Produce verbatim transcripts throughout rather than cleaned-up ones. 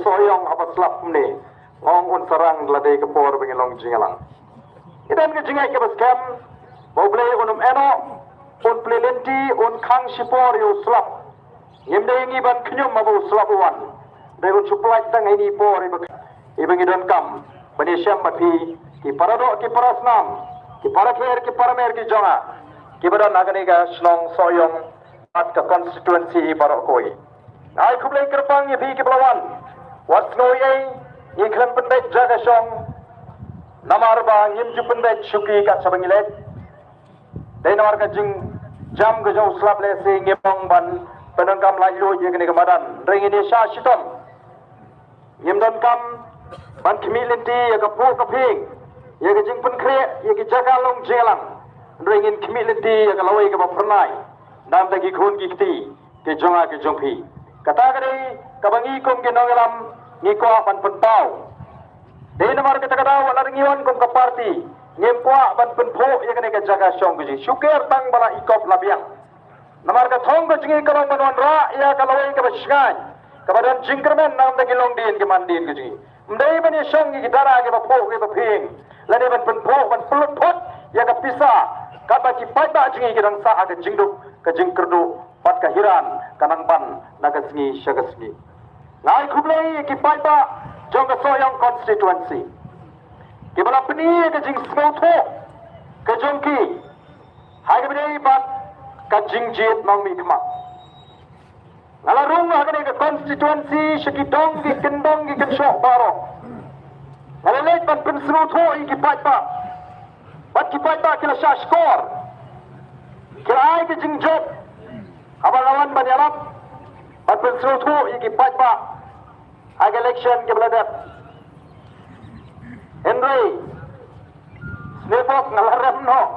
Sohiong haba slap kumne, nga ong un sa rang da lade ka por ba ngin long jingïalang. Ngi don ka jingngeit kaba skhem ba U Blei un ym ïehnoh, un plie lynti, un khang shipor ïa u slap. Ngim dei ngi ban khñium haba u slap u wan. Dei un shu pyllait tang ha ine i por iba, iba ngi donkam ban ïashem bad phi, ki para doh, ki para snam, ki para kher, ki para mer ki jong nga, kiba don ha kane ka shnong Sohiong bad ka constituency baroh kawei. Nga ai khublei kyrpang ïa phi kiba la wan. Wat sngew ei ei, ngi khlem pynbeit jaka shong, namar ba ngim ju pynbeit shuki kat shaba ngi leit. Dei namar ka jingjam ka jong u slap lehse ngim ong ban pyndonkam laitluid ïa kane ka madan. Hynrei ngin ïa shah shitom. Ngim donkam ban khmih lynti ïa ka phuh ka phieng, ïa ka jingpynkhreh ïa ki jaka long jingïalang. Hynrei ngin khmih lynti ïa ka lawei kaba phyrnai na ka bynta ki khun ki kti ki jong nga ki jong phi. Kata ka dei kaba ngi kum ki nongïalam ngi kwah ban pynpaw. Dei namar kata ka daw wat la dang ngi wan kum ka party, ngim kwah ban pynphuh ïa kane ka jaka shong ka jong ngi. Shu ker tang ba la ikop la biang. Namar ka thong ka jong ngi ka long ban wanrah ïa ka lawei kaba shngaiñ, kaba don jingkyrmen na ka bynta ki longdien ki mandien ka jong ngi. Ym dei ban ïashong ïa ki dara kiba phuh kiba phieng, lane ban pynphuh ban pynlut phot ïa ka pisa kaba ki paidbah jong ngi ki dang sah ha ka jingduk, ka jingkyrduh bad ka hiran ka nang ban na ka sngi sha ka sngi. Nga ai khublei ïa ki paidbah jong ka Sohiong constituency kiba la pyni ïa ka jingsngewthuh ka jong ki ha kaba ïadei bad ka jingjied nongmihkhmat. Nga la rung ha kane ka constituency sha ki dong ki kyndong ki kynshoh baroh. Nga la leit ban pynsngewthuh ïa ki paidbah, bad ki paidbah ki la shah shkor, ki la ai ka jingjop haba nga wan ban ïalap ban pynsngewthuh ïa ki paidbah ha ka election kiba la dep. Hynrei sniewbok nga la rem noh.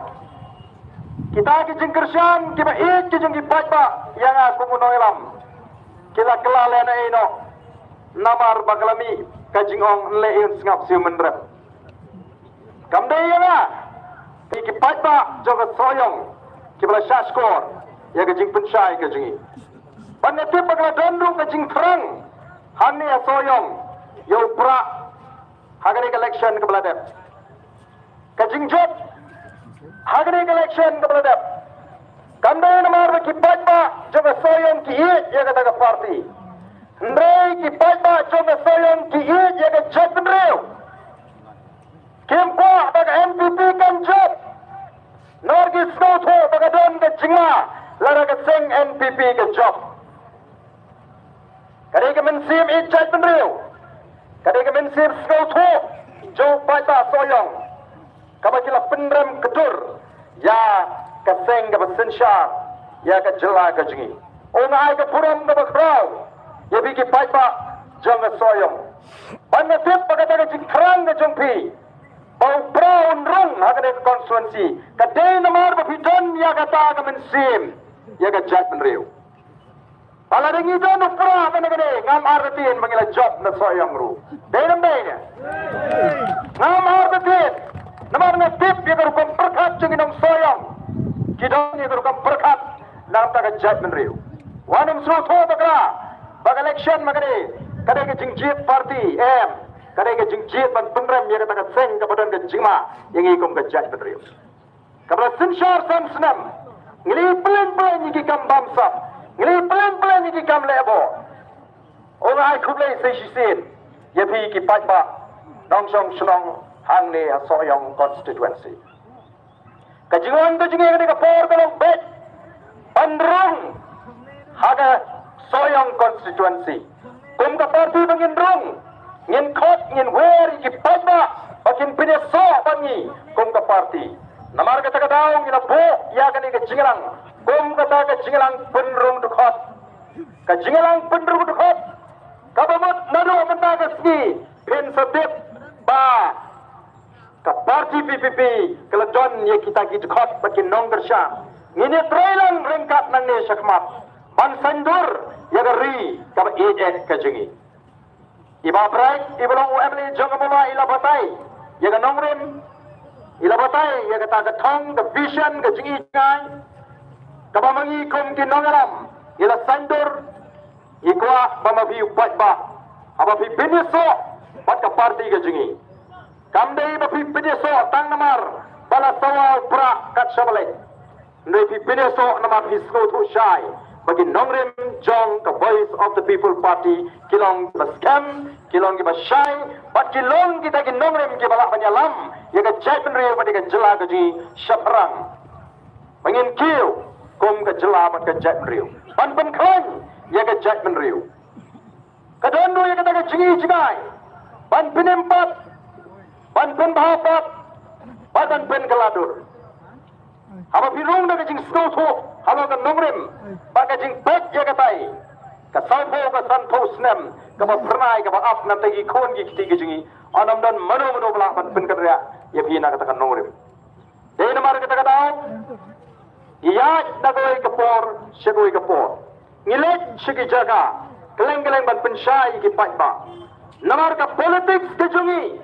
Kita ki jingkyrshan kiba ïeit ki jong ki paidbah ïa nga kum u nongïalam ki la kylla lehnohei noh, namar ba ka la mih ka jingong, ynleh ïa u sngap siew mynrem. Kam dei ïa nga, ki paidbah jong ka Sohiong kiba la shah shkor ïa ka jingpynshai ka jong ngi. Bad nga tip ba ka la don ruh ka jingthrang hangne ha Sohiong ïa u prah ha kane ka election kaba la dep. Ka jingjop ha kane ka election kaba la dep kam dei namar ba ki paidbah jong ka Sohiong ki ïeit ïa kata ka party. Hynrei ki paidbah jong ka Sohiong ki ïeit ïa ka jaitbynriew. Kim kwah ba ka N P P kan jop. Namar ki sngewthuh ba ka don ka jingma lada ka seng N P P ka jop. Ka dei ka mynsiem ïeit jaitbynriew, ka dei ka mynsiem sngewthuh jong u paidbah Sohiong, kaba ki la pynrem ktur ïa ka seng kaba synshar ïa ka jylla ka jong ngi. Nga ai ka burom kaba khraw ïa phi ki paidbah jong ka Sohiong. Bad nga tip ba kata ka jingthrang ka jong phi ba u prah un rung ha kane ka constituency ka dei namar ba phi don ïa kata ka mynsiem ïa ka jaitbynriew. Ba lada ngi don u prah kane kane, ngam artatien ba ngi la jop na Sohiong ruh. Dei ne ym dei ne? Ngam artatien. Namar nga tip ïa ka rukom pyrkhat jong ngi nong Sohiong, ki don ïa ka rukom pyrkhat na ka bynta ka jaitbynriew. Wat nym sngewthuh bakla ba ka election ma kane ka dei ka jingjied party, em, ka dei ka jingjied ban pynrem ïa kata ka seng kaba don ka jingma ïa ngi kum ka jaitbynriew. Kaba la synshar san snem, ngi la ïohi pyllein pyllein ïa ki kam bamsap, ngi la ïohi pyllein pyllein ïa ki kam leh bor. Nga ai khublei sa shisien ïa phi ki paidbah nongshong shnong hangne ha Sohiong constituency. Ka jingwan ka jong ngi ha kane ka por ka long beit ban rung ha ka Sohiong constituency. Kum ka party ba ngin rung, ngin khot, ngin wer ïa ki paidbah ba kin pynïasoh bad ngi kum ka party. Namar kata ka daw ngi la buh ïa kane ka jingïalang kum kata ka jingïalang pynrung dkhot. Ka jingïalang pynrung dkhot kaba mut naduh mynta ka sngi phin sa tip ba ka party P P P ka la don ïa kita ki dkhot bad ki nongkyrshan. Ngin ïatreilang ryngkat nangne shakhmat ban saiñdur ïa ka ri kaba ïeit eh ka jong ngi. I Bah Bright iba long u M L A jong ka Mawlai i la batai ïa ka nongrim, i la batai ïa kata ka thong, ka vision ka jong i jong ngi, kaba ma ngi kum ki nongïalam ngi la saiñdur. Ngi kwah ba ma phi u paidbah Haba phi pynïasoh bad ka party ka jong ngi, kam dei ba phi pynïasoh tang namar ba la sawa u prah kat shaba leit. Hynrei phi pynïasoh namar phi sngewthuh shai ba ki nongrim jong ka Voice of the People Party ki long kiba skhem, ki long kiba shai, bad ki long kita ki nongrim kiba lah ban ïalam ïa ka jaitbynriew bad ïa ka jylla ka jong ngi shaphrang. Ba ngin kiew kum ka jylla bad ka jaitbynriew ban pynkhlaiñ ïa ka jaitbynriew. Ka don ruh ïa kata ka jingi jngai ban pynim pat, ban pynbha pat, bad ban pynkylla dur. Haba phi rung da ka jingsngewthuh halor ka nongrim bad ka jingpeit ïa katai ka sawphew ka sanphew snem kaba phyrnai kaba ap na bynta ki khun ki kti ki jong ngi, ym don mano mano ba lah ban pynkynriah ïa phi na kata ka nongrim. Dei namar kata ka daw ngi ïaid na kawei ka por sha kawei ka por, ngi leit sha ki jaka kylleng kylleng ban pynshai ïa ki paidbah. Namar ka politics ka jong ngi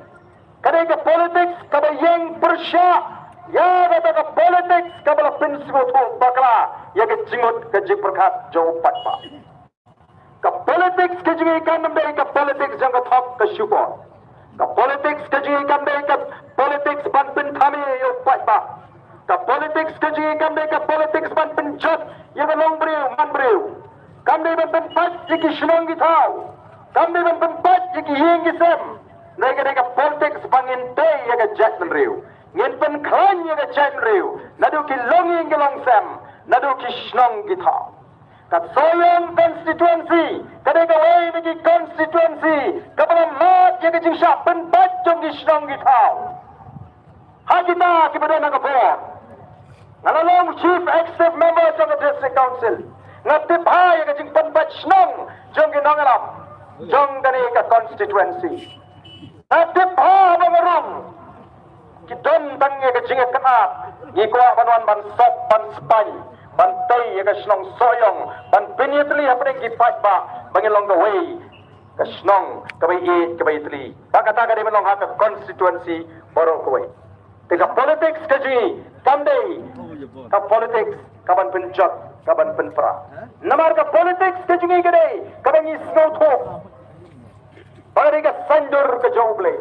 ka dei ka politics kaba ïeng pyrshah ïa kata ka politics kaba la pynsngewthuh bakla ïa ka jingmut ka jingpyrkhat jong u paidbah. Ka politics ka jong ngi kam dei ka politics jong ka thok ka shukor. Ka politics ka jong ngi kam dei ka politics ban pynthame ïa u paidbah. Ka politics ka jong ngi kam dei ka politics ban pynjot ïa ka longbriew manbriew. Kam dei ban pynpait ïa ki shnong ki thaw. Kam dei ban pynpait ïa ki ïing ki sem. Hynrei ka dei ka politics ba ngin tei ïa ka jaitbynriew, ngin pynkhlaiñ ïa ka jaitbynriew naduh ki longïing ki longsem, naduh ki shnong ki thaw. Ka Sohiong constituency ka dei kawei na ki constituency kaba la mad ïa ka jingshah pynpait jong ki shnong ki thaw. Ha kita kiba don ha ka bor, nga la long chief executive member jong ka district council, nga tip bha ïa ka jingpynpait shnong jong ki nongïalam jong kane ka constituency. Nga tip bha ba nga rung ki don tang ïa ka jingïakynad, ngi kwah ban wan ban sop ban spaiñ ban tei ïa ka shnong Sohiong, ban pynïatylli hapdeng ki paidbah ba ngin long kawei ka shnong kaba ïeit kaba ïatylli. Ba kata ka dei ban long ha ka constituency baroh kawei. Te ka politics ka jong ngi kam dei ka politics kaban pynjot kaban pynpra. Namar ka politics ka jong ngi ka dei kaba ngi sngewthuh ba ka dei ka saiñdur ka jong U Blei.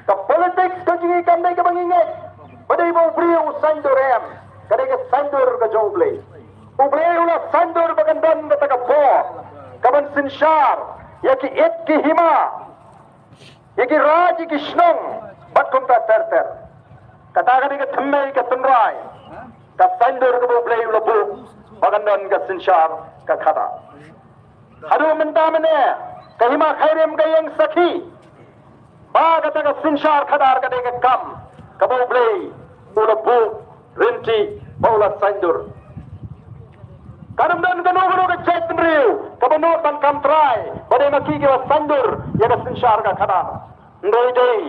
Ka politics ka jong ngi kam dei kaba ngi ngeit ba dei ba u briew u saiñdur, em, ka dei ka saiñdur ka jong U Blei. U Blei u la saiñdur ba kan don kata ka bor kaban synshar ïa ki it ki hima, ïa ki raid ïa ki shnong bad kumta ter ter. Kata ka dei ka thymmei ka tynrai, ka saiñdur kaba U Blei u la buh ba kan don ka synshar ka khadar. Haduh mynta mynne ka hima Khyrim ka ïeng sakhi ba kata ka synshar khadar ka dei ka kam kaba U Blei u la buh rynti ba u la saiñdur. Kan ym don kano kano ka jaitbynriew kaba nud ban kam trai ba dei ma ki kiba saiñdur ïa ka synshar ka khadar. Hynrei dei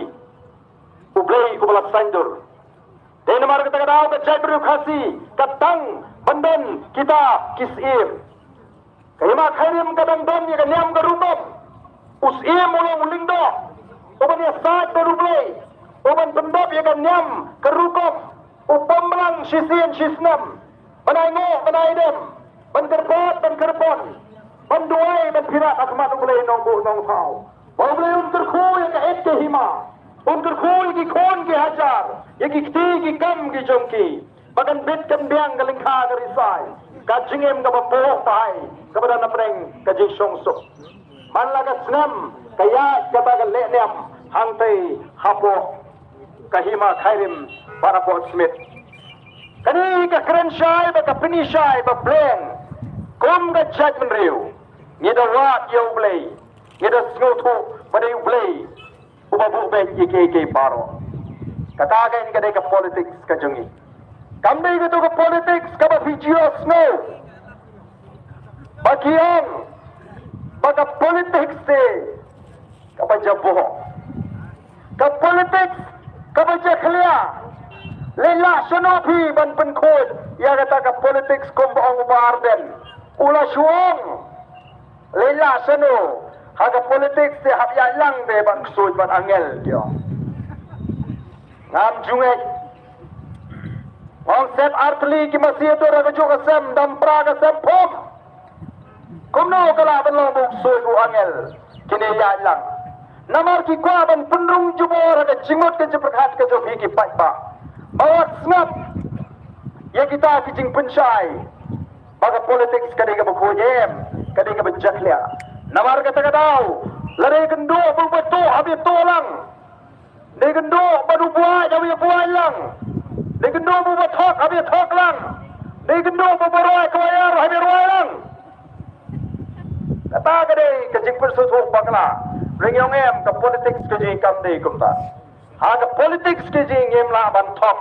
U Blei uba la saiñdur. Dei namar kata ka daw ka jaitbynriew Khasi ka tang ban don kita ki syiem. Ka hima Khyrim ka dang don ïa ka niam ka rukom. U syiem u long u lyngdoh uban ïasaid bad U Blei, uban pyndep ïa ka niam ka rukom, u pynblang shisien shisnem, ban ai nguh ban ai dem, ban kyrpad ban kyrpon, ban duwai ban pyrkhat ha khmat U Blei Nongbuh Nongthaw. Ba U Blei un kyrkhu ïa ka it ka hima, un kyrkhu ïa ki khun ki hajar, ïa ki kti ki kam ki jong ki, ba kan bit kan biang ka lyngkha ka risai, ka jingim kaba pop bha, kaba don hapdeng ka jingshongsuk. Man la ka snem ka ïaid kata ka lehniam hangtei hapoh ka hima Khyrim bad hapoh Smit. Kane ka kren shai bad ka pyni shai ba pleng kum ka jaitbynriew ngi da wad ïa U Blei, ngi da sngewthuh ba dei U Blei uba buh beit ïa kiei kiei baroh. Kata ka ka dei ka politics ka jong ngi. Kam dei kato ka politics kaba phi ju ïohsngew ba ki ong ba ka politics te kaba jaboh, ka politics kaba jakhlia. Leit lah shano phi ban pynkhuid ïa kata ka politics kumba ong u Bah Ardent, u la shu ong. Leit lah shano ha ka politics te hap ïaid lang te ban ksuid ban angel, ki ong. Ngam ju ngeit. Ong set artylli ki masi dur ha kajuh ka sem, dam pra ka sem phom. Kumno ka lah ban long ba u ksuid u angel kine ïaid lang? Namar ki kwah ban pynrung jubor ha ka jingmut ka jingpyrkhat ka jong phi ki paidbah. Ba wat sngap ïa kita ki jingpynshai ba ka politics ka dei kaba khuid, em, ka dei kaba jakhlia. Namar kata ka daw, lada ïakynduh ba u ba tuh, haba tuh lang. Dei kynduh ba u buaid, haba buaid lang. Dei kynduh ba u ba thok, haba thok lang. Dei kynduh ba u ba rwai, ka wai ar, haba rwai lang. Kata ka dei ka jingpynsngewthuh bakla. Ring ïong em, ka politics ka jong ngi kam dei kumta. Ha ka politics ka jong ngi ngim lah ban thok,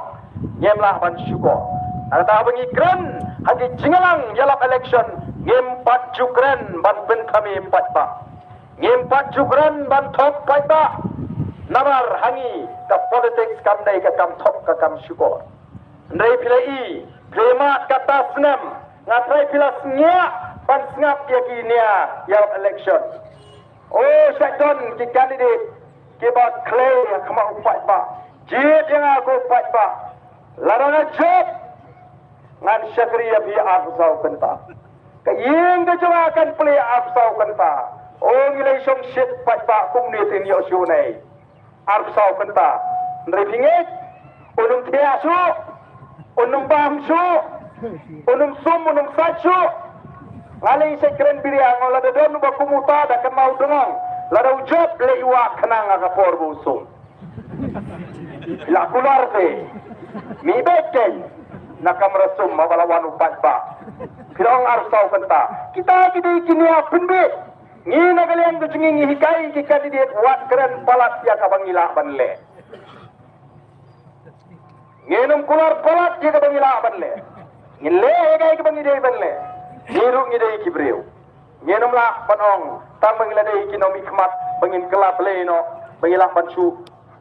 ngim lah ban shukor. Kata ba ngi kren ha ki jingïalang ïalap election, ngim pat ju kren ban pynthame paidbah. Ngim pat ju kren ban thok paidbah. Namar ha ngi ka politics kam dei ka kam thok ka kam shukor. Hynrei phi la i, phi la mad kata snem, nga tharai phi la sngap ban sngap ïa ki nia ïa election. O, sha don ki candidate kiba khlei ha khmat u paidbah. Jied ïa nga ko paidbah. Lada nga jied, ngan shakri ïa phi arphew saw kynta. Ka ïing ka jong nga kan plie arphew saw kynta. O, ngi la shong shit paidbah, kumne te ngi ïoh shuh nai. Arphew saw kynta. Hynrei phi ngeit, un ym thiah shuh, un ym bam shuh, un ym sum, un ym sait shuh. Nga lei sha kren biria, nga lada don uba kum uta da kynmaw dngong. Lada u jop leh u wah khnang ha ka por ba u sum. La kular te. Mi beit kein na kamra sum haba la wan u paidbah. Phi ong arphew saw kynta. Kita ki dei ki nia pynbeit. Ngi na ka liang ka jong ngi ngi hikai ki candidate wat kren palat ïa kaba ngi lah ban leh. Ngin ym kular palat ïa kaba ngi lah ban leh. Ngin leh ïa kaei kaba ngi dei ban leh. Ngi ruh ngi dei ki briew. Ngin ym lah ban ong tang ba ngi la dei ki nongmihkhmat ba ngin kylla Blei noh ba ngi lah ban shu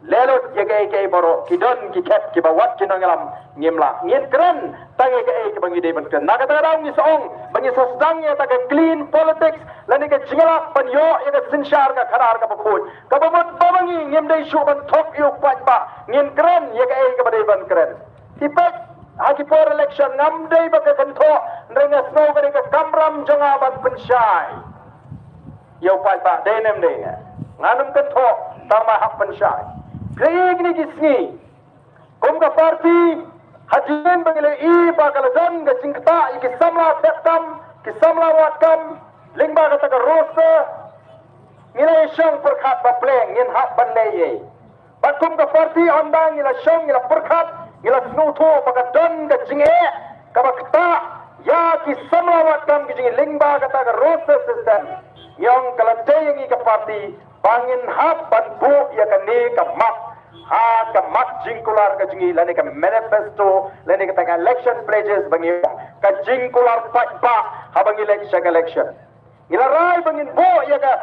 leh lut ïa kaei kaei baroh, ki don ki khet kiba wat ki nongïalam, ngim lah. Ngin kren tang ïa kaei kaba ngi dei ban kren. Na kata ka daw ngi sa ong ba ngi sa sdang ïa kata ka clean politics lane ka jingïalap ban ïoh ïa ka synshar ka khadar kaba khuid. Kaba mut ba ma ngi ngim dei shuh ban thok ïa u paidbah, ngin kren ïa kaei kaba dei ban kren. Te peit ha ki por election ngam dei ba ka kynthoh, hynrei nga sngew ka dei ka kamram jong nga ban pynshai ïa u paidbah, dei ne ym dei ne. Ngan ym kynthoh tang ba hap pynshai. Phi ïa kine ki sngi kum ka party, hadien ba ngi la ïohi ba ka la don ka jingktah ïa ki samla thep kam, ki samla wad kam lyngba kata ka roster, ngi la ïa shong pyrkhat ba pleng ngin hap ban leh ei. Bad kum ka party ynda ngi la shong ngi la pyrkhat, ngi la sngewthuh ba ka don ka jingeh kaba ktah ïa ki samla wad kam ki jong ngi lyngba kata ka roster system. Ngi ong ka la dei ïa ngi ka party ba ngin hap ban buh ïa kane ka mat ha ka mat jingkular ka jong ngi lane ka manifesto lane kata ka election pledges ba ngi ong ka jingkular paidbah haba ngi leit sha ka election. Ngi la rai ba ngin buh ïa ka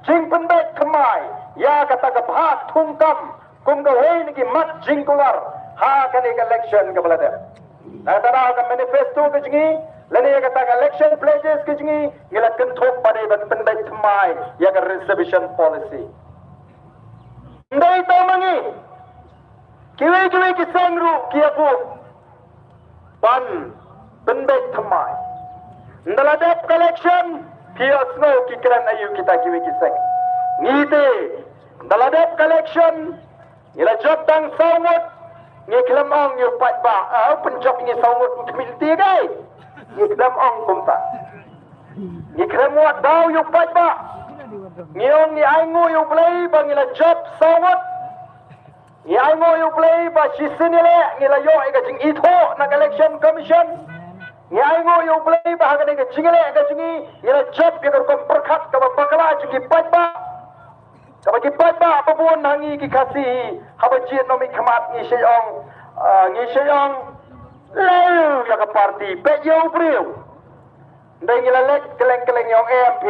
jingpynbeit thymmai ïa kata ka bha thungkam kum kawei na ki mat jingkular ha kane ka election kaba la dep. Na kata ka manifesto ka jong ngi lane ïa kata ka election pledges ka jong ngi, ngi la kynthup ba dei ban pynbeit thymmai ïa ka reservation policy. Ym dei tang ma ngi, kiwei kiwei ki seng ruh ki ïa buh ban pynbeit thymmai. Ynda la dep ka election phi ïohsngew ki kren aïu kita kiwei ki seng. Ngi te ynda la dep ka election ngi la jop tang saw ngut. Ngi khlem ong ïa u paidbah, ah, pynjop ngi saw ngut, ngi khmih lynti kai. Ngi khlem ong kumta. Ngi khlem wad daw ïa u paidbah. Ngi ong ngi ainguh ïa U Blei ba ngi la jop saw ngut. Ngi ainguh ïa U Blei ba shisien ïaleh ngi la ïoh ïa ka jingithuh na ka Election Commission. Ngi ainguh ïa U Blei ba ha kane ka jingïaleh ka jong ngi ngi la jop ïa ka rukom pyrkhat kaba bakla jong ki paidbah. Kaba ki paidbah ba bun ha ngi ki Khasi hi haba jied nongmihkhmat ngi shait ong, ah, ngi shait ong leh ïa ka party, peit ïa u briew. Ynda ngi la leit kylleng kylleng ïa ong M P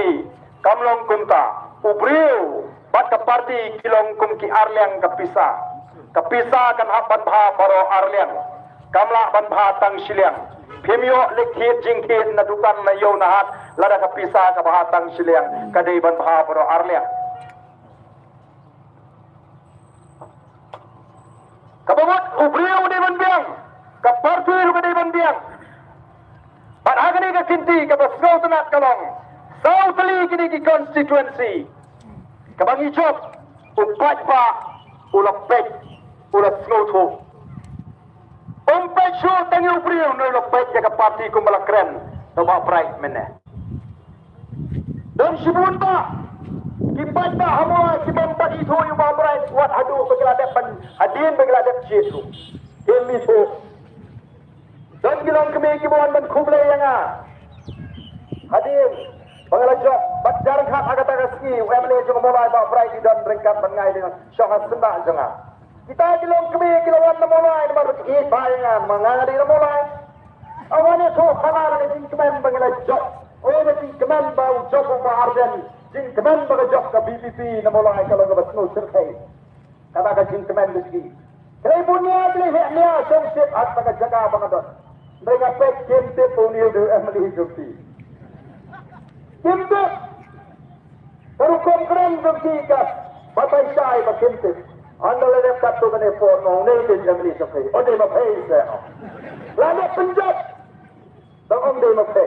kam long kumta. U briew bad ka party ki long kum ki arliang ka pisa. Ka pisa kan hap ban bha baroh arliang. Kam lah ban bha tang shiliang. Phim ïoh leit thied jingthied na dukan na ïew na hat lada ka pisa ka bha tang shiliang, ka dei ban bha baroh arliang. Kaba mut u briew u dei ban biang, ka party ruh ka dei ban biang. Bad ha kane ka kynti kaba sngewtynnat ka long kine ki constituency kaba ngi jop, u paidbah u la peit, u la sngewthuh. Um peit shuh tang ïa u briew, hynrei u la peit ïa ka party kumba la kren da u Bah Bright mynne. Don shibun bah ki paidbah ha Mawlai ki bym pat ithuh ïa u Bah Bright wat haduh ba ki la dep ban, hadien ba ki la dep jied ruh kim ithuh. Don ki longkmie kiba wan ban khublei ïa nga hadien ba nga la jop, bad jar ryngkat ha kata ka sngi u M L A jong Mawlai Bah Bright i don ryngkat bad nga, i dang shong ha syndah jong nga. Kita ki longkmie ki la wan na Mawlai namar ba ki ïeit bha ïa nga, namar nga nga dei na Mawlai. Nga wan ïathuh khana da ka jingkmen ba ngi la jop, oh, ka jingkmen ba u jop u Bah Ardent, jingkmen ba ka jop ka V P P na Mawlai ka long kaba sngewsyrkhei. Kata ka jingkmen ba ki, ki la bun ïa, ki la heh nia shongshit ha kata ka jaka ba nga don. Hynrei nga peit kim tip ba une u dei u M L A jong ki. Kim tip. Ka rukom kren jong ki ka batai shai ba kim tip. Ynda la dep katto katne por, nga ong, une u dei u M L A jong phi? U dei ma phi se, nga ong. La dep pynjot. Tang ong dei ma phi.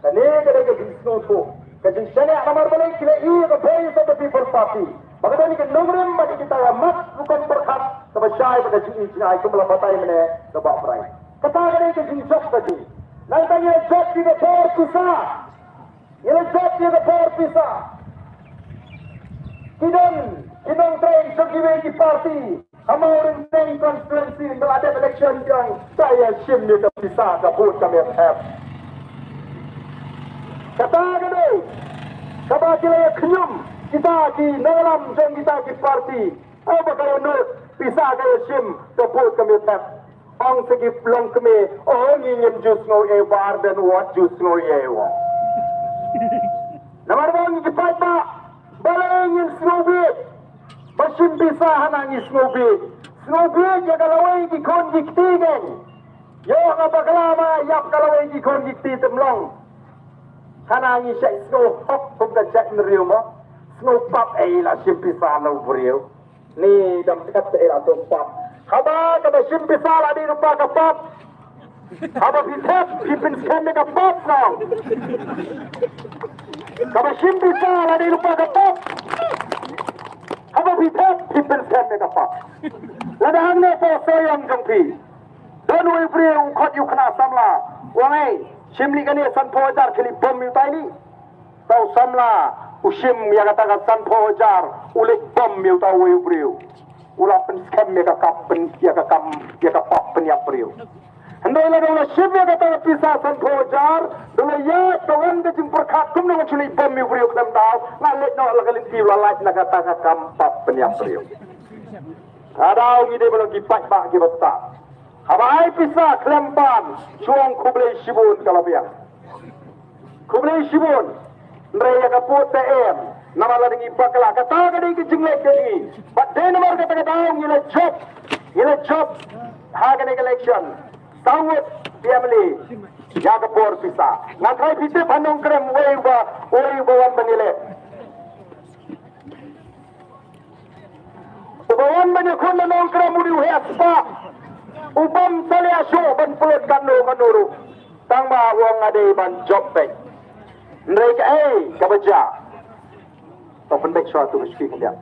Kane ka dei ka jingsngewthuh, ka jingshaniah, namar balei? Ki la ïohi ïa ka Voice of the People Party ba ka don ïa ka nongrim bad ïa kita ki mat rukom pyrkhat kaba shai bad ka jingïohi jngai kumba la batai mynne da u Bah Bright. Kata ka dei ka jingjop ka jong ngi. Nangta ngi la jop ïa ka bor pisa. Ngi la jop ïa ka bor pisa. Ki don ki nongtrei jong kiwei ki party ha Mawryngkneng constituency, ba la dep election biang, sa ïa shim ïa ka pisa ka vote ka miat hep. Kata ka dei kaba ki la ïa khñium kita ki nongïalam jong kita ki party. Haba ka ïa nud pisa ka ïa shim ka vote ka miat hep. Ong sa ki longkmie, oh, ngi ngim ju sngew ei, Bah Ardent wat ju sngew ei, ong. Namar ba ngi ki paidbah, balei ngin sngewbit? Ba shim pisa hana ngi sngewbit. Sngewbit ïa ka lawei ki khun ki kti ngin. Ïoh nga bakla ma ïap ka lawei ki khun ki kti, tymlong. Hana ngi shait sngew hok kum ka jaitbynriew mo. Sngew pap ei la shim pisa na u briew. Ni dang kat te la tu pap. Haba kaba shim pisa la dei rupa ka pap. Haba phi thep phi pynskhem ïa ka pap, nong. Kaba shim pisa la dei rupa ka pap. Haba phi thep phi pynskhem ïa ka pap. Lada hangne ha Sohiong jong phi don uwei u briew u khot ïa u khynnah samla, u ong ei, shim lei kane sanphew hajar, khie leit bom ïa utai lei. Uta u samla u shim ïa kata ka sanphew hajar, u leit bom ïa uta uwei u briew. U la pynskhem ïa ka kam pyn, ïa ka kam, ïa ka pap pynïap briew. Hynrei lada u la shim ïa kata ka pisa sanphew hajar, da u la ïaid, da wan ka jingpyrkhat kumno ngan shu leit bom ïa u briew khlem daw, nga leit noh la ka lynti, u la lait na kata ka kam pap pynïap briew. Ka daw ngi dei ban long ki paidbah kiba stad. Haba ai pisa khlem pan, shu ong khublei shibun, ka la biang. Khublei shibun. Hynrei ïa ka vote te em. Namar lada ngi bakla, kata ka dei ka jingleh ka jong ngi. Bad dei namar kata ka daw ngi la jop, ngi la jop ha kane ka election. Saw ngut ki M L A ïa ka bor pisa. Ngan tharai phi tip ha Nongkrem uwei uba, uwei uba wan ban ïaleh. Uba wan ban ïakhun na Nongkrem u dei u heh spah. U bym sa leh shuh ban pynlut katno katno ruh. Tang ba u ong nga dei ban jop beit. Hynrei kaei kaba jia? To pynbeit shuwa tu ka shuki khyndiat.